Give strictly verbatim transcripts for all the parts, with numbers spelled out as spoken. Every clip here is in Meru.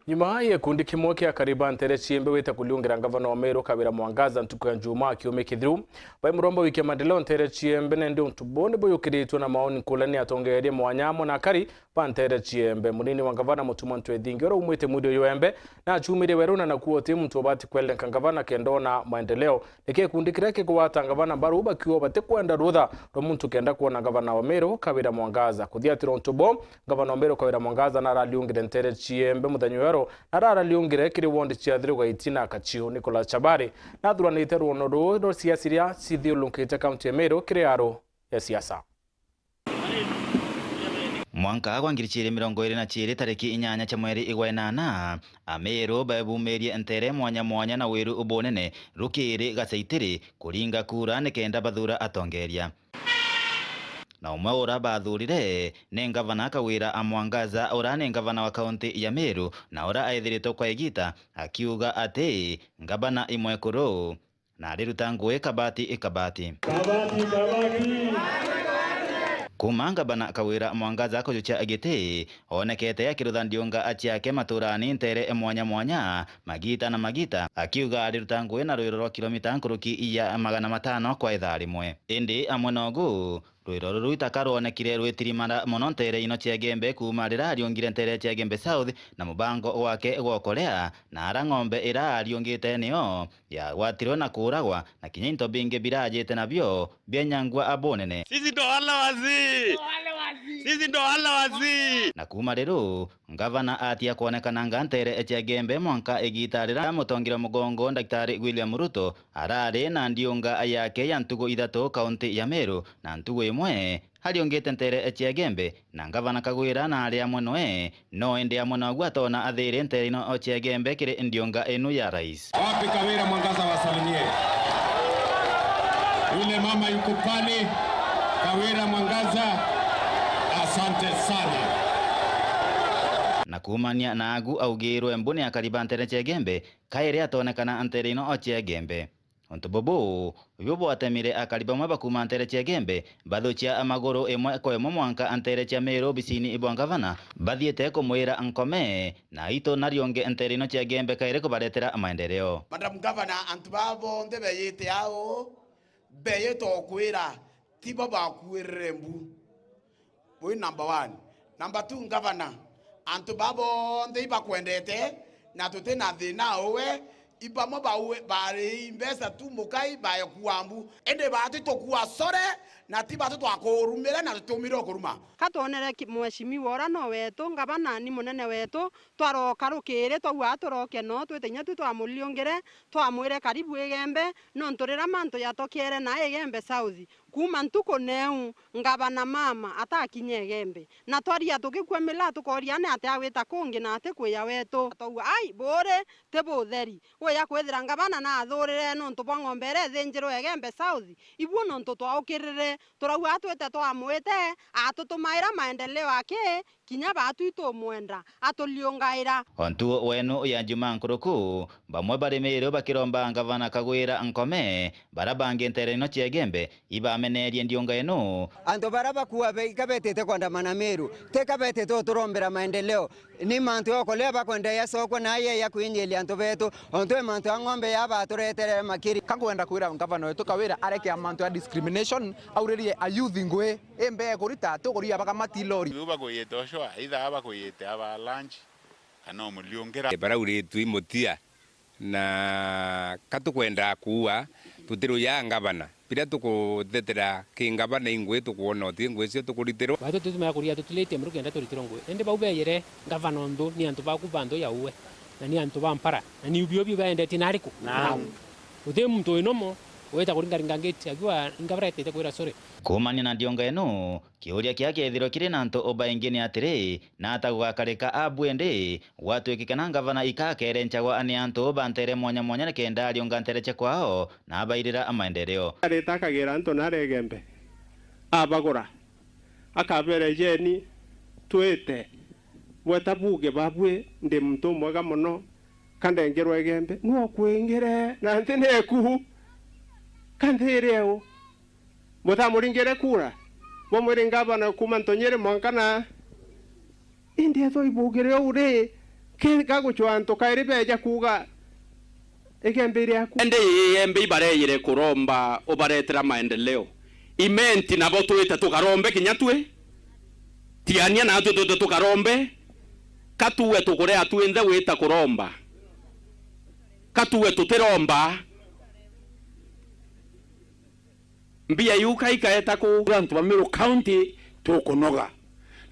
Nyuma ya gikundi kimwe kia akari ba nteere ciembe gwita kuriungira ngavana wa Meru Kawira Mwangaza ntuku ya Njumaa kiumia kithiru, bai muromba wikia maendeleo nteere ciembe, na indi untu buu ni buyukiritwe na maoni nkurani atongeeria mwanya amwe na akari ba nteere ciembe. Munini wa ngavana Mutuma Ntwethingi uria umite Mwiri uyu Embe, na acumirie Weru na nakuo uti muntu ubati kwelenka ngavana kenda ona maendeleo. Niki gikundi kiria kigwata ngavana mbaru bakiuga batikwenda rutha rwa muntu kenda kwona ngavana wa Meru Kawira Mwangaza. Kuthiatira untu buu, ngavana wa Meru Kawira Mwangaza narariungire nteere ciembe muthenya weru, na arariungire kiri wondi cia Thiru Gaiti na Kachiu. Nicholas Chabari nathuranite rwono ruu rwa siasa iria cithiurunkite kaunti ya Meru kiri aru ya siasa. Mwanka gwa ngiri ciiri mirongo iiri na ciiri, tariki inyanya cia mweri igwa inana, Ameru baebumirie nteere mwanya mwanya na wiru bunene rukiiri gacaitiri kuringa kura nikenda bathuura atongeeria. Na umwe ura baathuurire ni ngavana Kawira a Mwangaza, ura ni ngavana wa kaunti ya Meru, na ura aithiritwe kwa igiita akiuga ati ngavana i mwekuru. Na ariruta ngugi kabati i kabati. Kabati, kabati. Kuuma ngavana Kawira Mwangaza kujukia giti, oonekete akirutha ndiunga ciake matuurani nteere mwanya mwanya, magiita na magiita, akiuga ariruta ngugi na rwiro rwa kilomita nkuruki ya magana matano kwa ithaa rimwe. Indi amwe na ugu, rwiro ruru itaka rwonekire rwitirimara mono nteere ino cia Igembe kuuma riria ariungire nteere cia Igembe South na mubango gwake gwa ukorea, na ara ng'ombe ira ariungite nio yagwatirwe na kuuragwa, na kinya into bingi birajite nabio bienyangwa abunene. Sisi ndo wale wazii. Sisi ndo wale wazii. Na kuuma riru, ngavana atia kwonekananga nteere cia Igembe mwanka igiita riria mutongeria mugongo Daktari William Ruto arari na ndiunga yake ya ntugu ithatu kaunti ya Meru, na ntugu imwe ariungite nteere cia Igembe, na ngavana Kagwira na ari amwe noe, no indi amwe nogu atona athiri nteere ino cia Igembe kiri ndiunga inu ya rais. Wapi Kawira Mwangaza, wasalimie? Yule mama yuko pale, Kawira Mwangaza, asante sana. Na kuumania na agu augirwe mbu ni akari ba nteere cia Igembe, kairi atonekana nteere ino cia Igembe. Untu bubu, ibio bwatemire akari bamwe bakuuma nteere cia Igembe bathukia maguru imwe kwa imwe mwanka nteere cia Meru obisini bwa ngavana, bathiite kumwira nkome, na itu na riungi nteere ino cia Igembe kairi kubaretera maendeleo. Madam Governor, antu baa bonthe beyite au, beyite o kwira, ti bo bakuirire mbu. Ui number one. Number two, ngavana, antu baa bonthe ibakwendete na tuti na thina uwe, ibamwe baue bari mbeca tu mukai baekua mbu, indi batu tukua core na ti batu twakurumire na tutumire ukuruma. Ka twonere ki-, mheshimiwa ura no wetu, ngavana ni munene wetu, twaroka rukiri, twauga turoke no twite inya tu twamuriungire, twamwire karibu Igembe, nontu riria mantu yatokiere na Igembe South, kuuma ntuku neu, ngavana mama atakinya Igembe. Na twaria tugikua mila, tukoria ni atia agwita kungi na ati kwija wetu. Twauga, ai, buri ti butheri. Gwija kwithira ngavana na athurire nontu bwa ng'ombe iria ithinjirwe Igembe South, ibuo nontu twaukirire. Turauga atwite twamwite, atutumaira maendeleo aki, kinya baatu itumwenda, aturiungaira. O ntuo wenu ya Jumaa nkuruku, bamwe bari Meru bakiromba ngavana Kagwira nkome, bara bangi nteere ino cia Igembe ibamenerie ndiunga inu. Antu bara bakua be-, ika betite kwandamana Meru, tika betite uturombera maendeleo. Ni mantu ya ukorea bakwenda yacokwa na ya, ya kwinyiria antu betu, ontu e mantu ya ng'ombe ya baturetere makiri. Ka nkwenda kwira ngavana wetu Kawira areke mantu ya discrimination, auririe a youth ngui, imbe kurita, tukuria bakamati lori. Biu bakwiyite ucwa, either bakwiyite aba lunch, kana umuriungira. Barauritwe imutia. Na ka tukwenda kuua, tutiruyaa ngavana. Biria tukuthetera ki ngavana i ngui tukwona uti ngui cio tukuritirwa. Baithu tutumaya kuria tutulite muru kenda turitirwa ngui. Indi bau beyire ngavana untu ni antu baku ba nthu ya uwe, na ni antu ba mpara, na ni ubio bio baendetie na ariku? Nau. Uti muntu wi nomo wita kuringaringa ngiti akiwa ngavana etite kwira sorry. Kuumania na ndionga ino, kiuria kia kethirwa kiri na antu baingi ni atiri, nata gugakarika abu indi gwatwikikana ngavana ikakere nchagwa ni antu ba ntere mwanya mwanya nikenda ariunga ntere cia kwao na abairira maendeleo. Arita akagira antu na aregembe, abagura, akabere jeni, twite, bweta buge babwi, ndi muntu umwega mono, kandengerwa igembe, nu okwingire na nthi neku, ka nthi iri eu. Butamuringire kura, bumwire ngavana kuuma Ntonyiri mwanka na. Indi ethwa ibugire uu ri, Ki gagucwa antu kairi beja kuuga, "Igembe iri aku." Indi Igembe ibareyire kuromba ubaretera maendeleo. Imenti nabo twite tukarombe kinya twi. Tiania natwi twite tukarombe. Ka tuwe tukurea twinthe wita kuromba. Ka tuwe tutiromba. Mbia iu ka ikaeta ku? Antu ba Meru County tukunoga.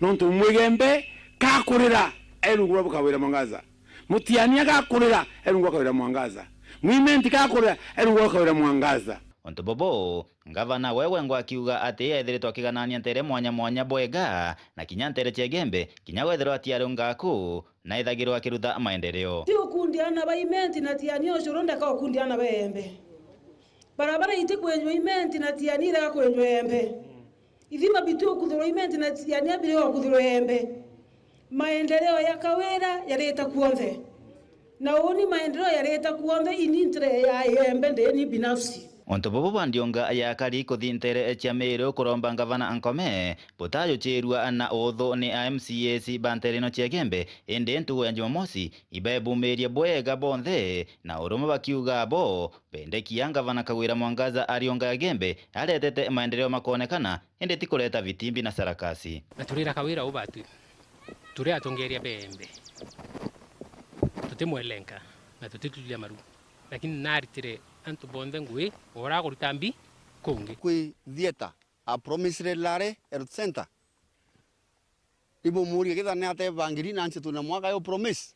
Nontu Mwigembe kakurira e rungu rwa Kawira Mwangaza. Mutiania gakurira e rungu rwa Kawira Mwangaza. Mwimenti gakurira e rungu rwa Kawira Mwangaza. Untu bubu, ngavana we wengwa akiuga ati ethiritwe akiganania ntere mwanya mwanya bwega, na kinya ntere cia Igembe, kinya wethirwa atiari ungaku, na ethagirwa akiruta maendeleo. Ti ukundi ana ba Imenti na Tiania ucuru ndeka ukundi ana ba Igembe. Barabara iti kwenjwa Imenti na Tiania irega kwenjwa Igembe. Ithima biti ukuthirwa Imenti na Tiania biri ukuthirwa Igembe. Maendeleo ya Kawira yarita kuonthe. Na uni maendeleo yarita kuonthe ini ntere ya Igembe ndeni binafsi. Untu bubu bwa ndiunga ya akari kuthi ntere cia Meru kuromba ngavana Ankome, butajuchirua na uthu ni a M C As ba ntere ino cia Igembe, indi ntugu ya Jumamosi, ibebumirie bwega bonthe, na urumwe bakiuga bo, bendekia ngavana Kawira Mwangaza ariunga Igembe, aretete maendeleo makonekana, indi ti kureta vitimbi na sarakasi. Na turira Kawira ubatwi, turi atongeria bembe. Tutimwelenka, na tutitulia maru. Lakini naritire antu bonthe ngui, ora kuruta mbi kungi. Kwi theatre, a promised Lare Health Center. Ibumuria kitha ni atebangiri na nchitune mwaka yo promise.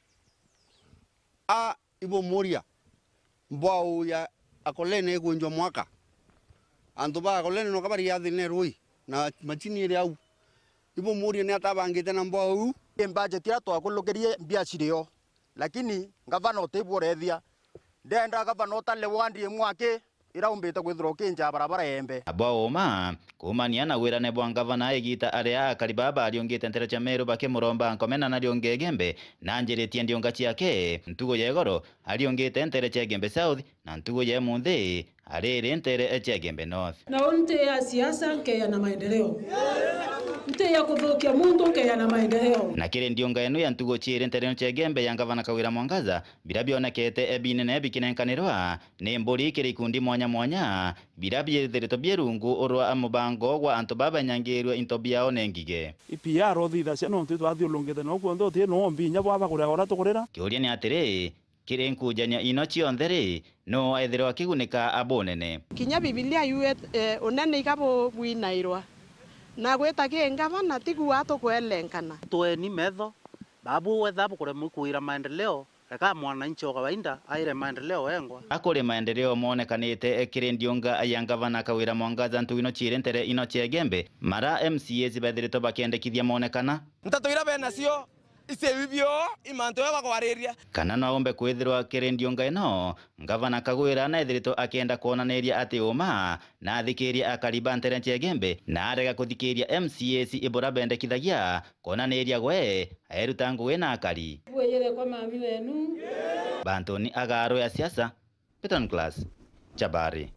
A ibumuria, mbwau ya Akolene ikunjwa mwaka. Antu ba Akolene no kabari ya thine rui, na machini iri au. Ibumuria ni atabangite na mbwau iu. Ni budget iria twakulukirie mbia cirio, lakini ngavana utibwo urethia. Ndenda ngavana utale wandi imwe aki iraumbite kwithirwa ukinja barabara yembe. Abwa uma, kuumania na wirane bwa ngavana igita aria akari baa bariungite ntere cia Meru bakimuromba Ankome na nariunge Igembe, na anjiritie ndiunga ciake. Ntugu ya igoro, ariungite ntere cia Igembe South, na ntugu ya imunthi, ariri ntere cia Igembe North. Na uni nti ya siasa, nkeya na maendeleo. Nti ya kuthukia muntu, nkeya na maendeleo. Na kiri ndiunga ino ya ntugu ciiri ntere cia Igembe ya ngavana Kawira Mwangaza, biria bionekete binene bikinenkanirwa ni mburi kiri ikundi mwanya mwanya, biria biithiritwe bie rungu rwa mubango gwa antu babenyangirwe into biao ni ngige. I P R uthithacia nontu itwathiurungite no kuonthe uti no mbinya bwaba kuria uria tukurira. Kiuria ni atiri, kiri nkujania ino cionthe ri, nuu ethirwa akigunika abunene? Kinya Bibilia yuet, eh, unene iga bu-, bwinairwa. Na gwita ki ngavana tigu atukwelenkana. Tweni metho, babu wetha bukuremwa kuira maendeleo, reka mwananchi wa kawaida aire maendeleo wengwa. Akuri maendeleo monekanite kiri ndiunga ya ngavana Kawira Mwangaza ntugu ino ciiri ntere ino cia Igembe, mara M C As bethiritwe bakiendekithia monekana. Nteto iria benacio icio ibio i mantu ja gwakwariria. Kana no umbe kwithirwa kiri ndiunga ino, ngavana Kagwira naethiritwe akienda kwonaniria ati uma na athikiria akari ba ntere cia Igembe, na arega kuthikiria M C As ibura bendekithagia kwonaniria gwe aeruta ngugi na akari. Bweyere kwa mami wenu. Bantuni agaru ya siasa, Peter Nicholas Chabari.